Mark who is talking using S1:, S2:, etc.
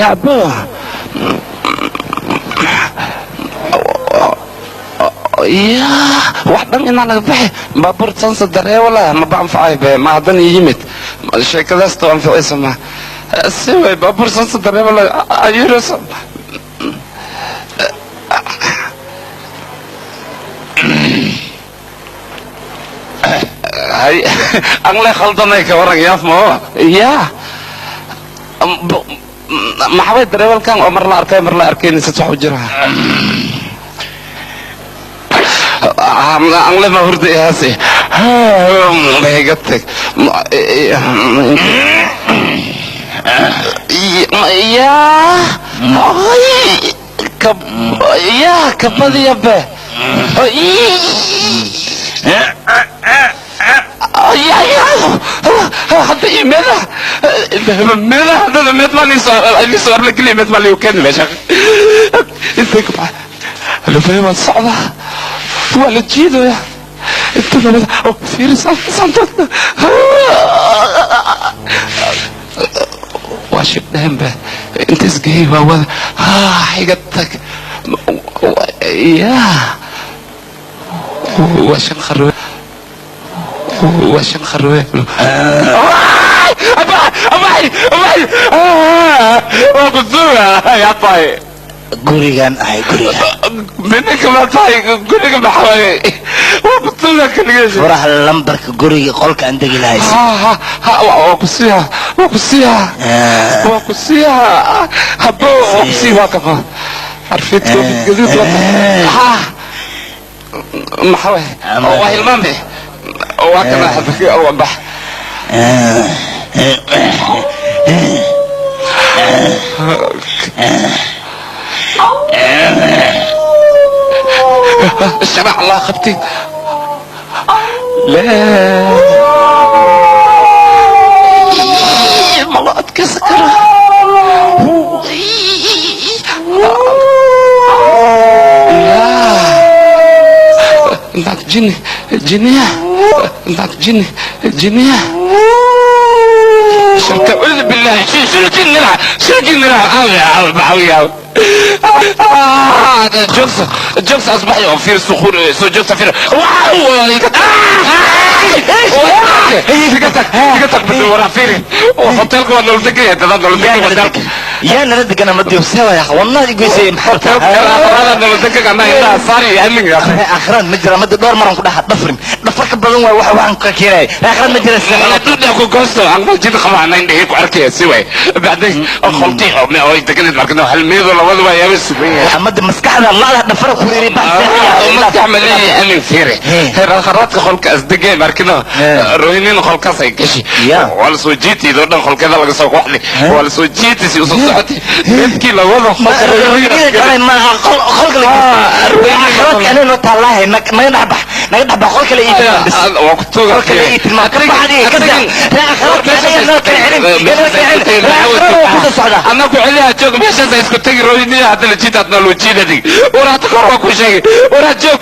S1: Yaabo ya wax dhan inaa laga baxay baabuur sansa dareewala maba anfacay be ma haddan ii yimid sheekadaas too anficaysa ma si way baabuur sansa dareewala ayuros hay angle khaldanay ka waran yaaf ma ya maxaway dareewalkan oo mar la arkay mar la arkayn sad wax u jira angle ma hurda ihaasi iga tag ya ya kabadiya be ya ya hadda iyo meedaha meedaha haddada meed maa liisoo arla geliya meed maa liigu keeni meesha intay ka baxa lufay waan socdaa waa la jiidaya inta labada oo fiiri santoodna waa shibdheen be inta isgeeyey waa wada iga tag ya waa shan kharwe waa shan kharwe abaay abaay waa kusuga yaa tahay
S2: gurigan ahay guriga
S1: minka ma tahay guriga maxaa waa kusuga kaligees
S2: furaha lambarka guriga qolka aan degi lahay
S1: waa kusiiha waa kusiiha waa kusiiha habo waa kusii waa kafa xarfid koofid gaduud waa maxaa waa hilmaame waa kana waa bax الشرع الله خبتي لا ما اتكسكر لا جني جنية جني جنية شركة أعوذ بالله شنو جني لها شنو جني لها جوكس جوكس أصبح في الصخور جوكس في واو يقتك بالورا فيري وحط لكم انا قلت لك هذا
S2: يا نردك انا مدي وسوا يا اخي والله يقول سي محرك
S1: انا قلت لك انا هنا صاري يا يا اخي
S2: اخران مجرى مدي دور مره كدها دفرن دفرك بدن واي waxa waxaan ka keenay اخران مجرى
S1: انا تبدا ku goosto aan jid qabana indhahay ku arkay si way بعدين qolti oo ma ay deganid markana hal meedo labada waa yaabis
S2: maxamed maskaxda la dhafar ku yiri bas
S1: maskax ma leeyahay amin fiiri heer kharaadka qolka asdegay markana rooynin qolkaas ay gashi wala soo jiitay doo dhan qolkeeda laga soo qoxday wala soo jiitay si usoo socotay midkii labada
S2: qolka ma qolka la kharaadka anoo noo taallahay naga dhaxbax naga dhaxbax qolka la ii tilmaam
S1: waa ku tuuga
S2: qolka la ii tilmaam ka baxdi ka daa kharaadka anoo noo kala celin noo kala celin kharaadka ku soo socda
S1: anna ku celiyaa joog meeshaas ay isku tagi rooynin hadda la jiitaadna loo jiidadig waraata kor waa ku sheegay waraa joog.